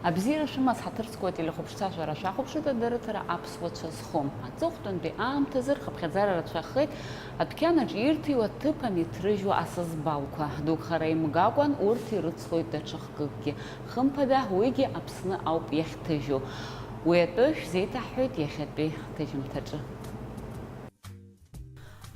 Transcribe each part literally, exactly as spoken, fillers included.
Абзиара шәымаз ҳаҭыр зқәу ателехәаԥшцәа шәара шәахәаԥшит адырраҭара Аԥсуа цәа зху. Аҵыхәтәантәи аамҭазы рхыԥхьаӡара рацәахеит адәқьанаҿ ирҭиуа ҭыԥан иҭрыжьуа асызбалқәа. Дук хара имгакәан урҭ ирыцлоит даҽа хкыкгьы. Хымԥада, уигьы Аԥсны ауп иахьҭыжьу. Уи атәы шәзеиҭаҳҳәоит иахьатәи ҳҭыжьымҭаҿы.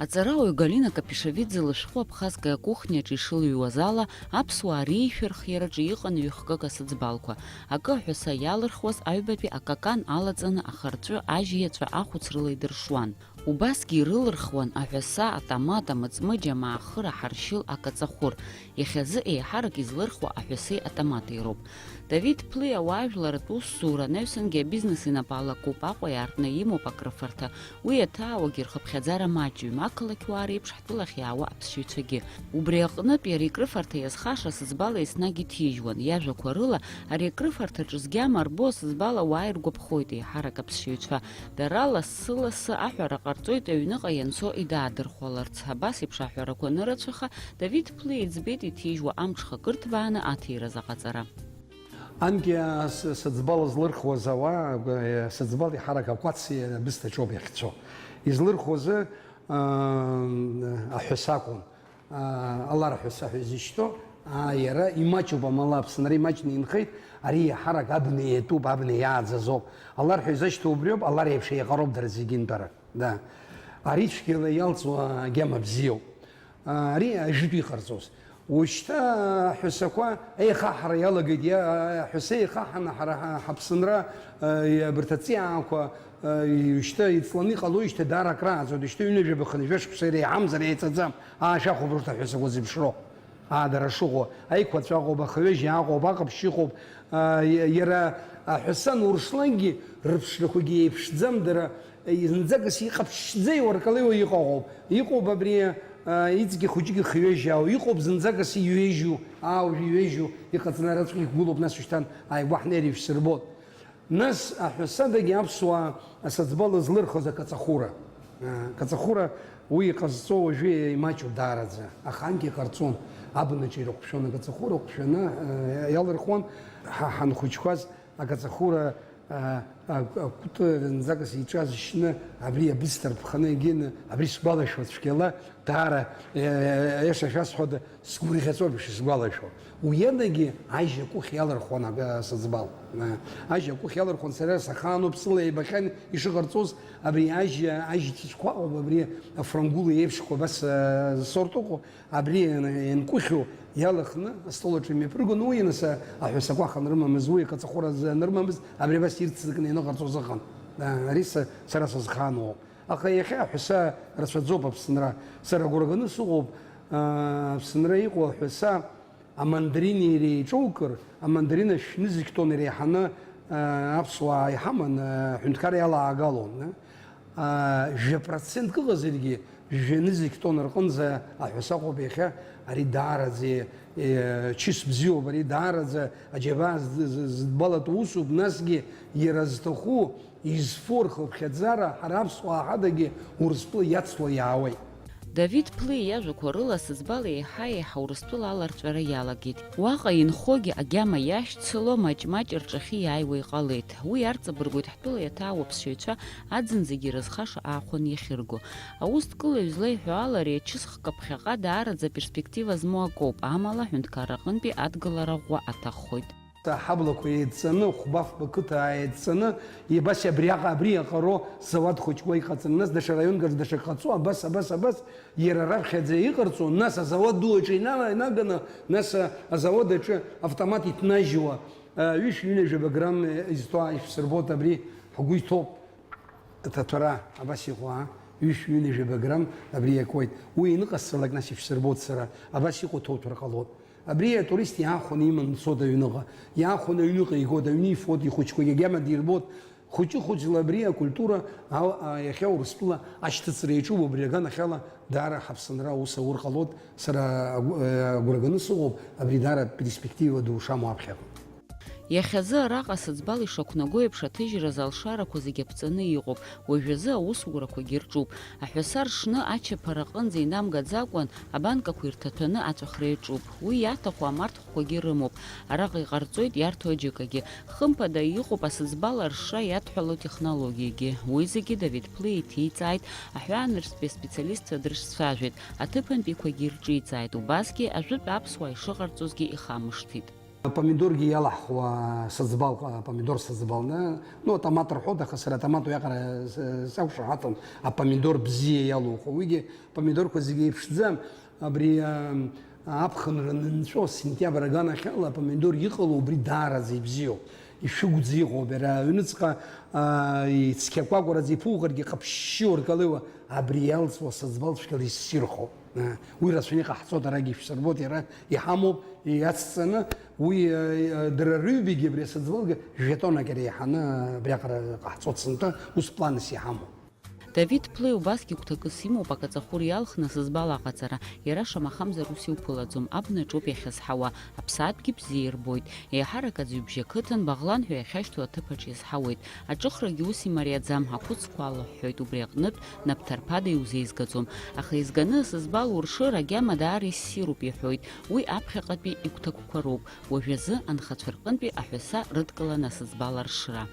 Аҵарауаҩ Галина Капишавиӡе лышәҟәы Абхазская кухняҿы ишылыҩуаз ала, аԥсуаа реишәырхиараҿы иҟан ҩ-хкык асыӡбалқәа. Акы аҳәаса иалырхуаз аҩбатәи акакан алаҵаны ахырҵәы ажь иаҵәа ахәыц рыла идыршуан. Убасгьы ирылырхуан аҳәаса, атомат, амыҵмыџь, амаахыр, аҳаршьыл, акаҵахәыр. Иахьазы еиҳарак излырхуа аҳәасеи атоматеи роуп. Давид Плиа ауаажәларратә усзура анаҩсангьы абизнес инапы алакуп, Аҟәа иаартны имоуп акрыфарҭа. Уи иаҭаауагьы рхыԥхьаӡара маҷҩым, ақалақьуаа реиԥш ҳтәылахь иаауа аԥсшьаҩцәагьы. Убри аҟнытә иара икрыфарҭа иазхаша сыӡбала еснагь иҭижьуан. Иажәақәа рыла, ари акрыфарҭаҿы згьама рбо асыӡбала уаа иргәаԥхоит еиҳарак аԥсшьаҩцәа. Дара лассы-лассы аҳәара ҟарҵоит аҩныҟа ианцо идаадырхәаларц. Абас еиԥш аҳәарақәа анырацәаха, Давид Плиа иӡбеит иҭижьуа амҽхак ырҭбааны аҭиразы аҟаҵара. Анкьа с-, сыӡбал злырхуаз ауаа, э, сыӡбал иҳарак акәац, э, абысҭаҿоуп иахьцо. Излырхуазы, аа, аҳәаса акәын. Аа, алар аҳәаса ҳәа изышьҭоу, аа, иара имаҷуп, амала Аԥсынра имаҷны инхеит, ари иаҳарак абна иатәуп, абна иааӡазоуп. Алар ҳәа изашьҭоу убриоуп, алар еиԥш еиҟароуп дара зегьы нтәара. Да. Ари цәгьала иалҵуа агьама бзиоуп. Ари ажәытә иҟарҵоз. Уажәшьҭа аҳәасақәа еихаҳара иалагеит, иа-, аҳәаса еихаҳаны ҳара ҳа-, ҳаԥсынра, а, абарҭ аҵиаақәа, а, уажәшьҭа иҵланы иҟалоижьҭеи даара акрааҵуеит, уажәшьҭа ҩынҩажәаба хынҩажәа шықәса иреиҳамзар еиҵаӡам, аа, шәахәаԥшырҭа аҳәасақәа зеиԥшроу. Аадара шыҟоу, аиқәаҵәа ыҟоуп, ахҩыжьаа ыҟоуп, аҟаԥшь ыҟоуп, а, иа-, иара аҳәаса ануршлакгьы рыԥшрақәагьы еиԥшӡам, дара Зынӡакыс иҟаԥшьӡа иуаркалеиуа иҟоуп. Иҟоуп абри, а, иҵегьы хәыҷык ихҩежьаау, иҟоуп зынӡакыс иҩежьу, аужә иҩежьу, иҟаҵаны араҵәҟьа иқәгылоуп, нас шьҭан ааигәа ҳнеир ишәсырбот. Нас аҳәасадагьы аԥсуаа асаӡбала злырхыз акаҵахәыра. А, акаҵахәыра уи иҟазҵо уажәы имаҷуп даараӡа, аха анкьа иҟарҵон, абнаҿ ирыҟәшәон акаҵахәыра, ҟәшәаны, а, иалырхуан. Ҳа ҳанхәыҷқәаз Акаҵахәыра, а, а, акәты зынӡакыс иҿаз шьны, абри абысҭа рԥханы егьины, абри сгәалашәо цәгьала, даара, е, е, аиаша шәасҳәода, сгәырӷьаҵәоуп ишысгәалашәо. Уи адагьы ажь акәыхь иалырхуан ак-, а, сыӡбал. А, ажь акәыхь иалырхуан, сара сахаануп, сыла еибахьан ишыҟарҵоз, абри ажь, ажь цәыцәқәа ыҟоуп, абри афрангула еиԥшқәа абас, а, сорт ыҟоуп. Абри иан-, ианкәыхьу иалахны астол аҿы имҩаԥыргон, уи нас аҳәасақәа аханрымамыз, уи акаҵахәыра азы анырмамыз, абри абас ирццакны ианыҟарҵоз ыҟан. А, ари са, сара сызхаануоуп. Аха иахьа аҳәаса рацәаӡоуп Аԥсынра. Сара агәра ганы сыҟоуп, а, Аԥсынра иҟоу аҳәаса амандарин иреиҿоукыр, амандарин ашәны зқьтон иреиҳаны, а, аԥсуаа иҳаман, а, аҳәынҭқар иалаагалон. А, жәа процентк ыҟазаргьы, Жәанызқь тонна рҟынӡа аҳәаса ыҟоуп иахьа, ари даараӡа, е, чыс бзиоуп, ари даараӡа аџьабаа з-, з-, зыдбалатәу усуп, насгьы иара зҭаху, изфо рхыԥхьаӡара ҳара аԥсуаа ҳадагьы Урыстәыла иацло иаауеит. Давид Плиа иажәақәа рыла, сыӡбала еиҳа-еиҳа Урыстәыла аларҵәара иалагеит. Уаҟа инхогьы агьама иашьцыло маҷ-маҷ рҿахьы иааиуа иҟалеит. Уи арҵабыргуеит ҳтәыла иаҭаау аԥсшьаҩцәа аӡын зегьы ирызхаша аахәан иахьырго. Аусҭкылаҩ злеиҳәо ала, ари ачысхка ԥхьаҟа даараӡа аперспектива змоу акоуп, амала аҳәынҭқарра аҟынтәи адгылара ӷәӷәа аҭаххоит. Ҳаблақәа еидҵаны, хәба-фба қыҭа ааидҵаны, абас абриаҟа, абри иаҟароу зауад хәыҷқәа иҟаҵаны, нас даҽа раионк аҿы даҽак ҟаҵо, абас, абас, абас, иара раԥхьаӡа иҟарҵо, нас азауад ду аҿы инала-, инаганы, нас, а, азауад аҿы автомат иҭнажьуа, а, ҩышә-ҩынҩажәаба грамм изҭо ишәсырбоит, абри ҳгәы иҭоуп. Аҭаҭәара абас иҟоу, аа, ҩышә-ҩынҩажәаба грамм абри иакуеит. Уи иныҟасҵалак, нас ишәсырбоит сара. Абас иҟоу ҭауҭәар ҟалоит. Абри атурист иаахәаны иманы дцоит аҩныҟа. Иаахәаны аҩныҟа игоит, аҩны ифоит, ихәыҷқәагьы агьама дирбоит. Хәыҷы-хәыҷла абри акультура, а, а, иахьа Урыстәыла ашьҭыҵра иаҿуп, убри аганахьала даара ҳаԥсынра аус аур ҟалоит. Сара агәы-, э, агәра ганы сыҟоуп, абри даара перспектива ду шамоу аԥхьаҟа. Иахьазы араҟа асыӡбал ишақәнаго еиԥш аҭыжьразы алшарақәа зегьы аԥҵаны иҟоуп, уажәазы аусурақәагьы рҿуп. Аҳәаса ршны ачаԥара аҟынӡа инамгаӡакәан, абанкақәа ирҭаҭәаны аҵәахра иаҿуп. Уи иаҭаху амарҭхәқәагьы рымоуп. Араҟа иҟарҵоит иарҭо аџьыкагьы. Хымԥада, иҟоуп асыӡбал аршра иадҳәалоу технологиагьы. Уи зегьы Давид Плы иҭиҵааит, аҳәаанырцәтәи аспециалистцәа дрыцәцәажәеит, аҭыԥантәиқәагьы ирҿиҵааит, убасгьы ажәытә аԥсуаа ишыҟарҵозгьы ихамышҭит. Апомидоргьы иалаҳхуа сыӡбал, апомидор сыӡбалны, ну, атомат рҳәоит, аха сара атомат уиаҟара с-, сақәшаҳаҭым, апомидор бзиа иалухуа. Уигьы апомидорқәа зегьы еиԥшӡам, абри, а, аԥхынра нынҵәо, сентиабр аганахьала апомидор иҟало убри даараӡа ибзиоуп. Ишәыгәӡа иҟоуп, иара аҩныҵҟа, а, ицқьақәа акәараӡа иԥуҟаргьы ҟаԥшьшьы уркалеиуа, абри иалҵуа сыӡбал цәгьала иссирхоуп. Уи рацәаны иҟаҳҵоит, арагьы ишәсырбоит, иара иҳамоуп, иацҵаны, уи, э, э, дара рыҩбагьы абри асыӡбалгьы жәетонак иара иаҳаны абриаҟара ҟаҳҵоит сынтәа, ус планс иҳамоуп. Давид Плеи убасгьы гәҭакыс имоуп акаҵахәыр иалхны асыӡбал аҟаҵара, иара шамахамзар ус иуԥылаӡом, абнаҿоуп иахьазҳауа, аԥсаатәгьы бзиа ирбоит, еиҳарак аӡҩыбжьа қыҭан Баӷлан ҳәа иахьашьҭоу аҭыԥаҿ иазҳауеит. Аҿыхрагьы ус имариаӡам, ақәыцқәа алыҳәҳәоит, убри аҟнытә напҭарԥада иузеизгаӡом. Аха изганы асызбал уршыр агьама даара иссируп иҳәоит. Уи аԥхьаҟатәи игәҭакқәа роуп. Уажәазы анхацәа рҟынтәи аҳәаса рыдкылан асызбал аршра.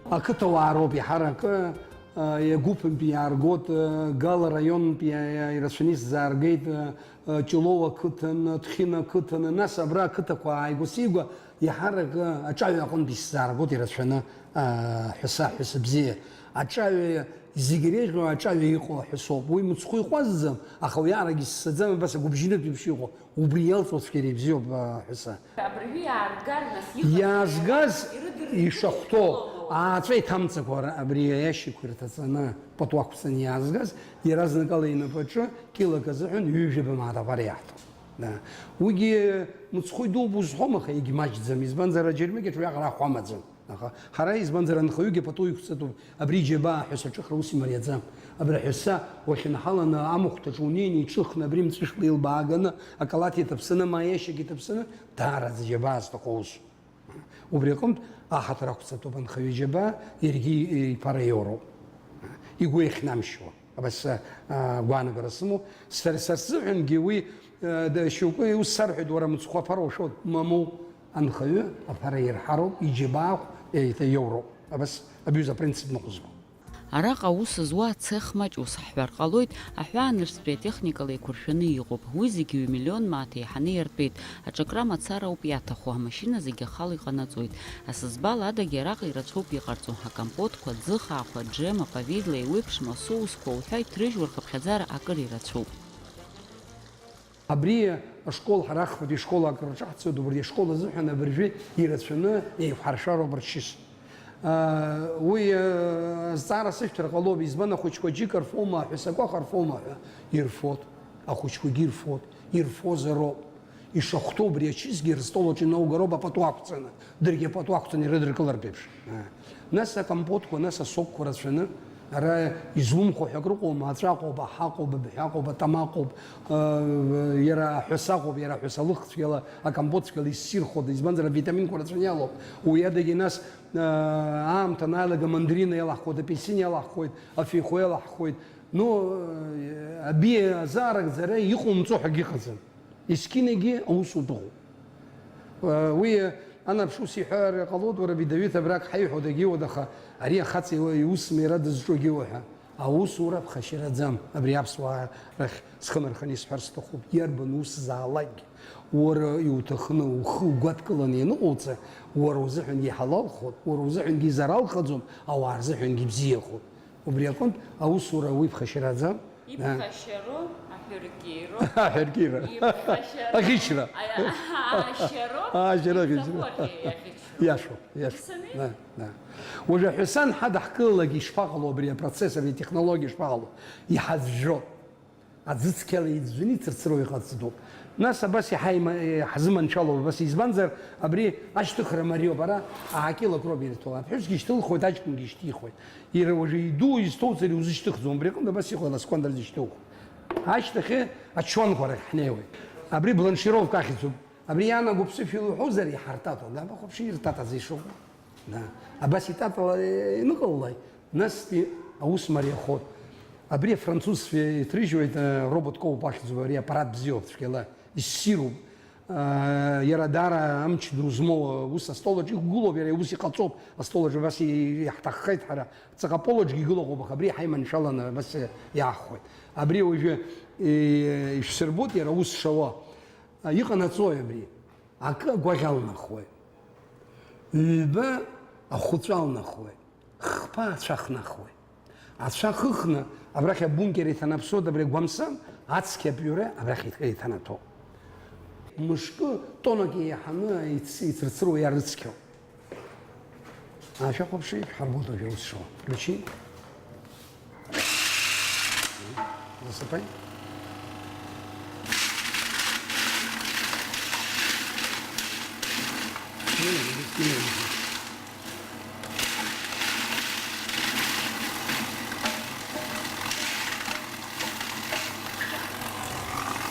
Ақыҭауаа роуп иаҳаракы, а, иагәыԥынтәи иааргоит, а, Гал араионтәи иа-, иа-, ирацәаны исзааргеит, а, Ҷлоу ақыҭан, Ҭхьын ақыҭан, нас абра ақыҭақәа ааигәа-сигәа иаҳарак аҿаҩа аҟынтә исзааргоит ирацәаны, аҳәса, аҳәса бзиа. Аҿаҩа зегь иреиӷьу аҿаҩа иҟоу аҳәсоуп. Уи мыцхәы иҟәазӡам, аха уиарагьы ссаӡам, абас агәыбжьынытә еиԥш иҟоу. Убри иалҵуа цәгьара ибзиоуп аҳәса. Абыржәы иааргар, нас, иҟаз Иаазгаз ирыдыркылеит ишахәҭоу, иҟалома? Ааҵәа иҭамҵакәа ара, абри аиашьақәа ирҭаҵаны пату ақәҵаны иаазгаз, иаразнакала инапаҿы килак азыҳәан ҩажәаба мааҭ аԥара иаҳҭон. Да. Уигьы мыцхәы идууп узҳәом, аха егьмаҷӡам, избанзар, аџьармыкьаҿ уиаҟара ахә амаӡам. Аха ҳара, избанзар, анхаҩыгьы пату иқәҵатәуп, абри иџьабаа аҳәса аҿыхра ус имариаӡам. Абри аҳәса уахьынҳаланы амахәҭаҿы унеины иҿыхны, абри мҵәышәла илбааганы, акалаҭ иҭаԥсаны, ма аиашьагьы иҭаԥсаны, даараӡа џьабаа зҭаху усуп. Убри аҟынтә аҳаҭыр ақәҵатәуп анхаҩы џьабаа, иаргьы иԥара иоуроуп. Игәы иахьнамшьуа. Абас, а, гәаанагара сымоуп. Сара, са сзыҳәангьы уи, а, да, шьоукы ус сарҳәеит, уара мыцхәы аԥара ушәоит. Мамоу, анхаҩы аԥара ирҳароуп, иџьабаахә еиҭа иоуроуп. Абас абиуз апринцип ныҟәызго. Араҟа аус зуа ацех маҷ ус ҳҳәар ҟалоит, аҳәаанырцәтәи атехникала еиқәыршәаны иҟоуп. Уи зегьы ҩ-миллион мааҭ еиҳаны иартәеит. Аҿакра мацара ауп иаҭаху, амашьына зегьы ахала иҟанаҵоит. Асызбал адагьы араҟа ирацәоуп иҟарҵо, акомпотқәа, аӡыхаақәа, аџьема, повидло, еиуеиԥшым асоусқәа уҳәа иҭрыжьуа рхыԥхьаӡара акыр ирацәоуп. Абри ашкол, ҳара ахԥатәи ашкол акрырҿаҳҵоит, убри ашкол азыҳәан абыржәы ирацәаны еиқәҳаршәароуп ршьыс. Уи азҵаара сышәҭар ҟалоуп, избан, ахәыҷқәа џьыка рфома, аҳәсақәа хырфома ҳәа. Ирфоит, ахәыҷқәагьы ирфоит, ирфозароуп. Ишахәҭоу убри ачысгьы рыстол аҿы инаугароуп апату ақәҵаны, даргьы апату ақәҵаны ирыдыркылартә еиԥш. Нас акомпотқәа, нас асокқәа рацәаны, ара изумхо ҳәа акрыҟоума, аҵәаҟоуп, аҳаҟоуп, абҳәаҟоуп, атамаҟоуп, иара аҳәасаҟоуп, иара аҳәаса лыхцәгьала, акомпот цәгьала иссирхоит, избанзар, авитаминқәа рацәаны иалоуп. Уи адагьы нас, аамҭа анааилага мандарина иалаҳхуеит, апельсин иалаҳхуеит, афеихәа иалаҳхуеит. Ну, абиа азаарыгӡара иҟоумҵо ҳәагьы ыҟаӡам. Есқьынагьы аус утәуп. Уи анаԥш ус иҳәар ҟалоит, уара, Бидаҩыҭ, абрак ҳаиҳәо дагьиуеит, аха ари ахаҵа иу-, иусым иара дызҿу агьиуа ҳәа. Аусура ԥхашьараӡам, абри аԥсуаа рахь схы нарханы исҳәар сҭахуп, иарбан ус заалакгьы, уара иуҭахны ухы угәадкыланы ианыҟауҵа, уара узыҳәангьы иҳалалхоит, уара узыҳәангьы изаралхаӡом, ауаа рзыҳәангьы ибзиахоит. Убри аҟынтә аусура уи ԥхашьараӡам. Иԥхашьароу, аҳәыркьироу. Аҳәыркьира. Иԥхашьароу. Аӷьычра. А-, а-, аашьароу. Аашьара, аӷьычра. Иԥсаху аӷьы-, аӷьычра. Иашоуп, иашоуп. Исами? Да, да. Уажәы аҳәса анҳадаҳкылалак ишԥаҟало абри апроцесс, абри атехнологиа ишԥаҟало? Иҳазжәо. Аӡы цқьала иӡәӡәаны ицырцыруа иҟаҵатәуп. Нас абас иҳаима-, иҳазыманшәалоуп, абас, избанзар, абри ашьҭыхра мариоуп, ара аакьылак роуп ирҭо. Аԥҳәысгьы ишьҭылхуеит, аҷкәынгьы ишьҭихуеит. Иара уажәы иду изҭоуҵар иузышьҭыхӡом, убри аҟынтә абас иҟоу аласқәа дара зышьҭыхуа. Ашьҭахьы ачуанқәа рахь ҳнеиуеит. Абри бланшировка ахьӡуп. Абри иаанаго ԥсышәала уҳәозар, иҳартатон, да, бахәаԥши, иртатаӡа ишыҟоу. Да. Абас итатала иныҟалалак, настәи аус мариахон. Абри афранцузцәа иҭрыжьуеит, э, робот коуп ахьӡуп, ари аппарат бзиоуп цәгьала, иссируп. Э, иара даара амч ду змоу, ус астол аҿы иқәгылоуп, иара ус иҟаҵоуп, астол аҿы абас и-, иаҳҭаххеит ҳара. Ҵаҟа полаҿгьы игылахуп, аха абри ҳаиманшәаланы абас иаахәоит. Абри уажәы, э, ишәсырбоит иара ус шауа. А, иҟанаҵои абри? Акы агәаӷь алнахуеит. Ҩба ахәыҵәа алнахуеит. Хԥа ацәа хнахуеит. Ацәа хыхны, абрахь абункер иҭанаԥсоит, абри агәамсам, ацқьа аԥҩра абрахь иҭ-, иҭанаҭоуп. Мышкы тоннак еиҳаны ицырцыруа иарыцқьоуп. А, шәахәаԥши, шәҳарбоит уажәы аус шуа. Включи. Засыпай.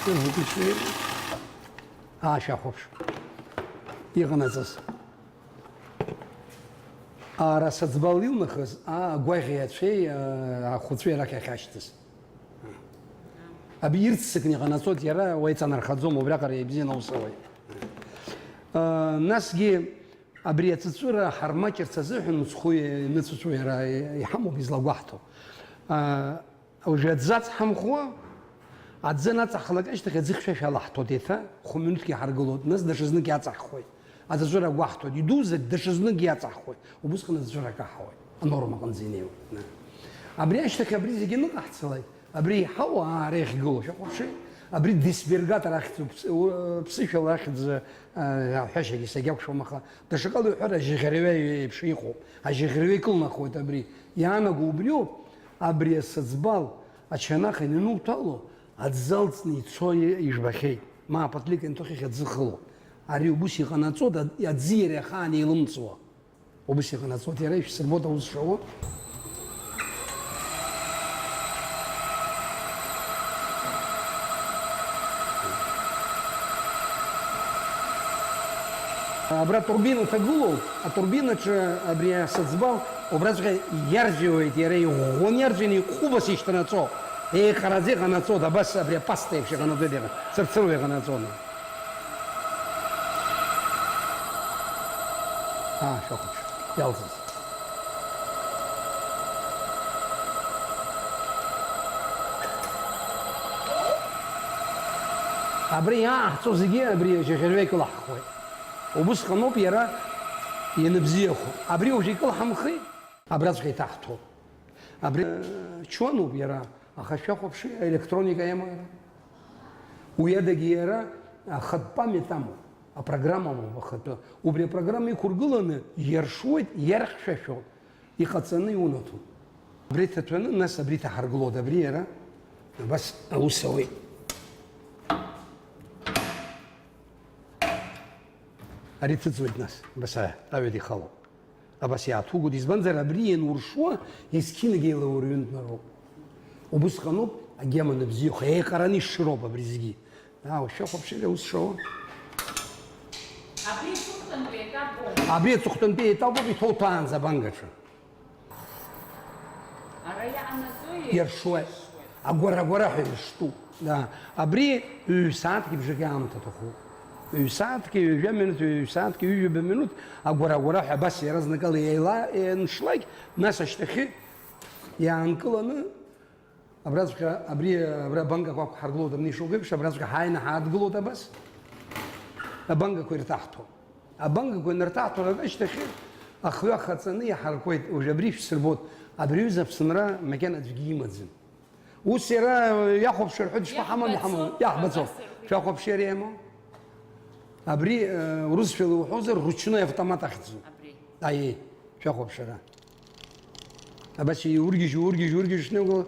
Выключи. А, шәахәаԥш. Иҟанаҵаз. Ара саӡбал илнахыз, аа, агәаӷьи ацәеи, аа, ахәыҵәеи арахь ахьашьҭыз. Абри ирццакны иҟанаҵоит, иара уа иҵанархаӡом, убриаҟара ибзианы аус ауеит. Аа, насгьы абри аҵәыҵәыра ҳармаҷырц азыҳәан мыцхәы ианыҵәыҵәуа иара иҳамоуп излагәаҳҭо. Аа, Уажәы аӡы ацҳамхуа, аӡы анаҵаҳхлак ашьҭахь аӡы хьшәашәа алаҳҭоит, еиҭа хә-минуҭк иҳаргылоит, нас даҽазнык иаҵаҳхуеит. Аӡәаӡәыра гәаҳҭоит, идуӡӡак даҽазнык иаҵаҳхуеит, убысҟан аӡәаӡәыра каҳауеит, анорма аҟынӡа инеиуеит. Абри ашьҭахь абри зегьы аныҟаҳҵалак, абри иҳауа аара иахьгылоу, шәахәаԥши, абри дисбергатор ахьӡуп, ԥс-, у-, ԥсышәала ахьӡ, а, аҳәашьагьы сагьақәшәом, аха даҽакала иҳәар, ажьыӷьараҩа еиԥш иҟоуп, ажьыӷьараҩа икылнахуеит абри, иаанаго убриоуп. Абри асыӡбал ачанах ианынуҭәало, аӡы алҵны ицо ижәбахьеит, ма апатлик ианҭахьахь аӡы хыло. Ари убыс иҟанаҵоит, аӡиара ахаан еилымҵуа. Убыс иҟанаҵоит иара, ишәсырбоит аус шауа. Абра атурбина ҭагылоуп, атурбинаҿы абри асыӡбал убраҵәҟьа иаржәуеит, иара иӷәӷәаны иаржәуеит, иҟәыбаса ишьҭанаҵо, еиҟараӡа иҟанаҵоит, абас абри апаста еиԥш иҟанаҵоит, иара цырцыруа иҟанаҵоны. Аа, шәахәаԥш, иалҵыз. Абри иааҳҵо зегьы абри ажьыӷьараҩа икылаҳхуеит. Убысҟаноуп иара ианыбзиахо. Абри уажә икылҳамхи, абраҵәҟьа иҭаҳҭо. Абри, э, чуануп иара, аха шәахәаԥши, аелектроника иамоу иара. Уи адагьы иара ахатә памиа амоуп, апрограмма амоуп ахатәы. Убри апрограмма иқәыргыланы иаршуеит, иархьшәашәоит, иҟаҵаны иунаҭом. Абри ҭаҭәаны, нас абри ҭаҳаргылоит, абри иара абас аус ауеит. Ари ҭыҵуеит нас, абас аҩада ихалоуп. Абас иааҭугоит, избанзар абри иануршуа, есқьынагьы еилаурҩынтәнароуп. Убысҟаноуп агьама ныбзиахо, еиҟараны ишшыроуп абри зегьы. Ааушәа хәаԥшьыра ус шоу. Абри аҵыхәтәантәи етап ауп. Абри аҵыхәтәантәи етап ауп, иҭоуҭәаанӡа абангаҿы. Ара иаанагои? Иаршуеит. Агәара-агәараҳәа иршту. Да. Абри ҩ-сааҭк ибжак аамҭа аҭахуп. Ҩ-сааҭки ҩажәа минуҭ, ҩ-сааҭки ҩажәа минуҭ агәара-агәараҳәа абас иаразнакала еила-, еиншлак, нас ашьҭахьы иаанкыланы, абраҵәҟьа, абри, абра абанкақәа ақәҳаргылоит, абни ишуҳәо еиԥш, абраҵәҟьа ҳааины ҳадгылоит абас, абанкақәа ирҭаҳҭо. Абанкақәа инарҭаҳҭалак ашьҭахь ахҩа хаҵаны иаҳаркуеит. Уажә абри шәсырбоит. Абри аҩыза Аԥсынра макьана аӡәгьы имаӡам. Ус иара иахәаԥшыр ҳәа дышԥаҳамам, иаҳмаӡам. Иаҳбаӡом. Шәахәаԥши, ари иамоу? Абри, э, урысшәала уҳәозар, ручной автомат ахьӡуп. Абри. Аиеи, шәахәаԥшара. Абас иургьежь, ургьежь, ургьежь шнеигәыла,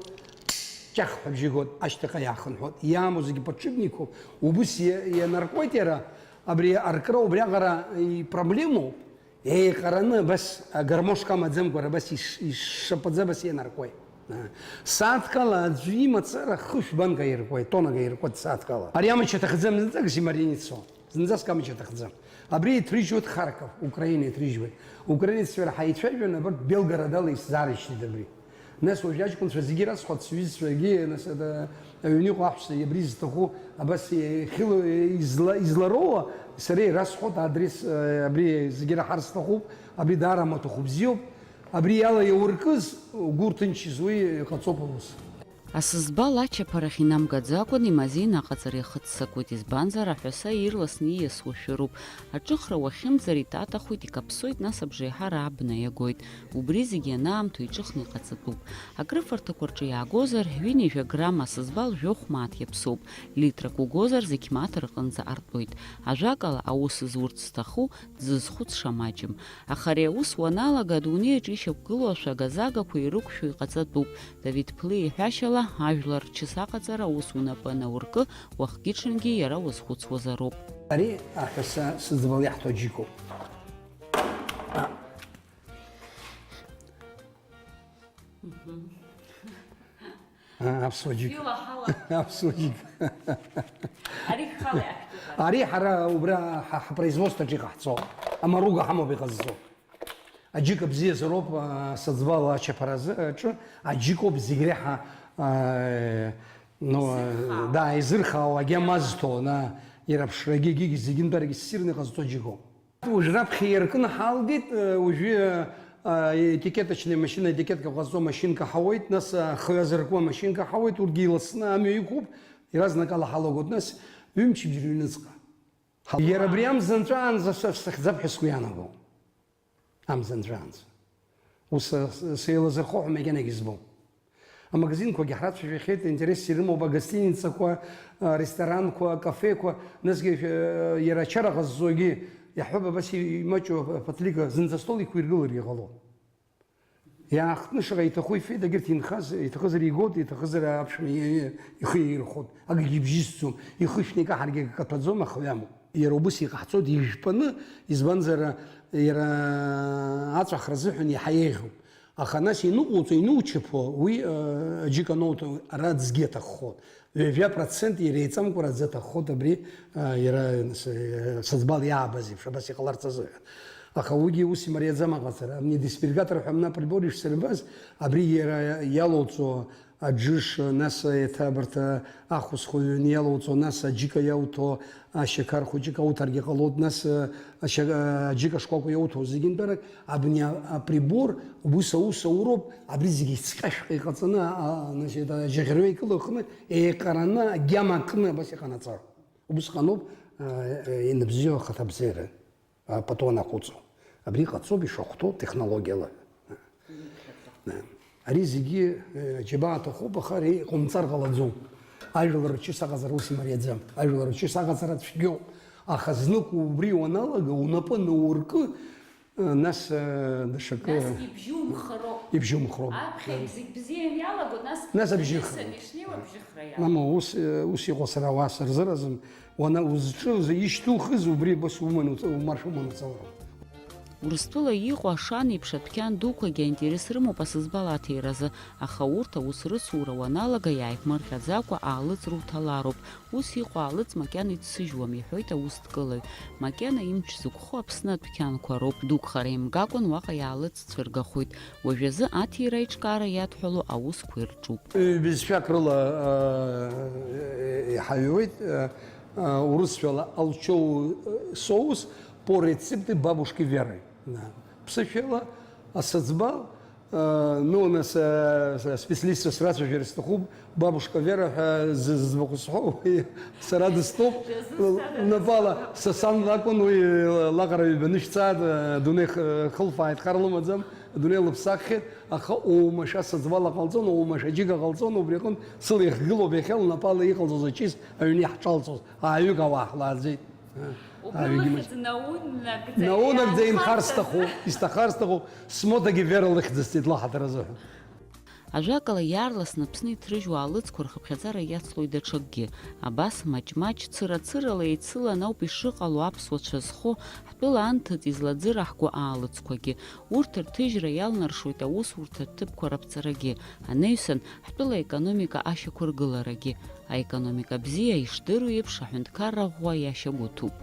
ҷах ҳәа бжьы гоит, ашьҭахьҟа иаахынҳәуеит. Иамоу зегьы подшипникуп, убыс иа-, ианаркуеит иара, абри аркра убриаҟара ипроблемоуп. Еиҟараны абас агармошка амаӡамкәа, абас иш-, ишшапаӡа абас ианаркуеит. Сааҭкала аӡәы имацара хышә банк аиркуеит, тоннак аиркуеит сааҭкала. Ари амч аҭахӡам зынӡак зимарин ицо. Зынӡаск амч аҭахӡам. Абри иҭрыжьуеит Харков, Украина иҭрыжьуеит. Украинеццәа ҳаицәажәан, абарҭ Белгородала исзаарышьҭит абри. Нас уажә аҷкәынцәа зегьы расҳәоит, сҩызцәагьы, нас ада-, аҩны иҟоу аҳәса абри зҭаху, абас ихьыло, изла-, излароуа, сара ирасҳәоит адрес, э, абри зегьы раҳар сҭахуп, абри даара маҭәахә бзиоуп, абри иала иауркыз, угәы рҭынчыз, уи иҟаҵоуп аус. Асызбал ачаԥарахь инамгаӡакәан имазеины аҟаҵара иахыццакуеит, избанзар, аҳәаса ирласны ииасуа шәыруп. Аҿыхра уахьымӡар итатахоит, икаԥсоит, нас абжеиҳара абна иагоит. Убри зегьы анаамҭоу иҿыхны иҟаҵатәуп. Акрыфарҭақәа рҿы иаагозар, ҩынҩажәа грамм асызбал жәохә мааҭ иаԥсоуп, литрак угозар, зқьмаҭ рҟынӡа артуеит. Ажәакала, аус зурц зҭаху, дзызхәыцша маҷым. Аха ари аус уаналага, адунеи аҿы ишьақәгылоу ашәага-загақәа ирықәшәо иҟаҵатәуп. Давид Ԥлиа иҳәашьала, ажәлар рчыс аҟаҵара аус унапы анауркы, уахгьы-ҽынгьы иара уазхәыцуазароуп. Ари аҳәаса сыӡбал иаҳҭо аџьыкоуп. А, аԥсуа џьыка. Фила ҳала. Аԥсуа џьыка. Ари хала иаҳҭоит. Ари ҳара убра ҳа-, ҳпроизводствоаҿы иҟаҳҵо. Амаруга ҳамоуп иҟазҵо. Аџьыка бзиазароуп, а, сыӡбала ачаԥаразы, аҿы аџьыкоуп зегь реиҳа, а, ну, изырхаау. Да, изырхаау, агьама зҭо, на, иара аԥшрагьы, егьигьы зегьынтәарагьы ссирны иҟазҵо џьыкоуп. Уажә раԥхьа иаркны ҳалгеит, э, уажәы, э, етикеточная машина, етикетка ҟазҵо машинка ҳауеит, нас, э, ахы азыркуа машинка ҳауеит, урҭгьы иласны амҩа иқәуп, иаразнакала ҳалагоит, нас ҩымчыбжьа рыҩныҵҟа. Иара абри амза нҵәаанӡа са сахьӡап ҳәа сгәы иаанагом. Амза нҵәаанӡа. Ус, э, с-, сеилазырхо ҳәа макьанагьы избом. Амагазинқәагьы ҳрацәажәахьеит, интерес ирымоуп агостиницақәа, а, ресторанқәа, акафеқәа, насгьы, э, иара ачара ҟазҵогьы иаҳҳәап, абас и-, имаҷу аԥаҭлика зынӡа астол иқәиргыларгьы ҟалон. Иаахтны шаҟа иҭаху ифеит, егьырҭ инхаз, иҭахызар игот, иҭахызар аԥшәма и-, и-, ихы иаирхәот, акгьы бжьысӡом, ихышәны икаҳаргьы акы каҭәаӡом, аха уи амоуп. Иара убыс иҟаҳҵоит ижәпаны, избанзар, иара аҵәахра азыҳәан иаҳа еиӷьуп. Аха нас иныҟәуҵо, инучаԥо, уи, э, аџьыка анауҭо, ара аӡгьы аҭаххоит. Ҩажәа процент иреиҵамкәара аӡы аҭаххоит абри, э, иара, э, сыӡбал иаабаз еиԥш, абас иҟаларц азыҳәан. Аха уигьы ус имариаӡам аҟаҵара. Амнидисперсгатор ҳәа мна прибор ишсырбаз, абри иара иалоуҵо аџыш, нас еиҭа абарҭ ахәыцхәы ҩны иалоуҵо, нас аџьыка иауҭо, ашьақар хәыҷык ауҭаргьы ҟалоит, нас ашьа-, аџьыка шкәакәа иауҭо, зегьынтәарак абни а-, априбор ус аус ауроуп, абри зегьы цҟьашәҟьа иҟаҵаны, а, а, значит, аџьаӷьырҩа икылаханы, еиҟараны, агьама кны абас иҟанаҵароуп. Убысҟаноуп, а, а, ианыбзиоу ахаҭабзиара. Апату анахәыцуа. Абри ҟаҵоуп ишахәҭоу технологиала. Ари зегьы, э, џьабаа аҭахуп, аха ари иҟоумҵар ҟалаӡом. Ажәлар рчыс аҟаҵара ус имариаӡам. Ажәлар рчыс аҟаҵара цәгьоуп. Аха знык убри уаналага, унапы науркы, э, нас, э, даҽакы. Нас ибжьы умхароуп. Ибжьы умхароуп. Аԥхьа зегь бзианы иалаго, нас Нас абжьы хара. Ишнеиуа абжьыхра иалаго. Мама, ус, э, ус иҟоу сара ауаа сырзыразым. Уана-, узҿу, ишьҭухыз убри абас уманы уца-, умаршәа уманы уцалароуп. Урыстәыла иҟоу ашан еиԥш адәқьан дуқәагьы аинтерес рымоуп асызбал аҭиразы, аха урҭ аус рыцура уаналага иааиԥмырҟьаӡакәа аалыҵ руҭалароуп. Ус иҟоу аалыҵ макьана иццыжьуам, иҳәоит аусҭкылаҩ. Макьана имч зықәхо Аԥсны адәқьанқәа роуп, дук хара имгакәан уаҟа иаалыҵ цәыргахоит. Уажәазы аҭира аиҿкаара иадҳәалоу аусқәа ирҿуп. Ҩбызшәак рыла, э, иҳаҩуеит, э, э, урысшәала «Алчоу», э, соус по рецепту бабушки Веры. Да. Ԥсышәала асыӡбал, э, ну, нас, э, с-, специалистцәа срацәажәар сҭахуп, бабушка Вера ҳәа зы-, зыӡбахә сҳәо, уи сара дыстәуп. Напала, са сан лакәын, уи лаҟара ҩба нышәцааит, э, адунеи х-, хылфааит, хар лымаӡам. Адунеи лыԥсаххьеит, аха оумашәа сыӡбала ҟалҵон, оумашәа џьыка ҟалҵон, убри аҟынтә сыла ихгылоуп иахьа лнапала иҟалҵоз ачыс аҩны иаҳҿалҵоз, ааҩык ауаа ҳлааӡеит. Убри ааҩык лыхьӡ имаҷ-, наунагӡа наунагӡа инхар иаанхарц сҭахуп, азы. Исҭахар сҭахуп, смодагьы Вера лыхьӡысҵеит лахаҭаразы ҳәа. Ажәакала, иаарласны Аԥсны иҭрыжьуа аалыҵқәа рхыԥхьаӡара иацлоит даҽакгьы. Абас, маҷ-маҷ, цыра-цырала еицылан ауп ишыҟало аԥсуацәа зхо, ҳтәыла анҭыҵ излаӡыраҳго аалыҵқәагьы. Урҭ рҭыжьра иалнаршоит аусурҭа ҭыԥқәа раԥҵарагьы, анаҩсан, ҳтәыла аекономика ашьақәыргыларагьы. Аекономика бзиа, ишдыру еиԥш, аҳәынҭқарра ӷәӷәа иашьагәыҭуп.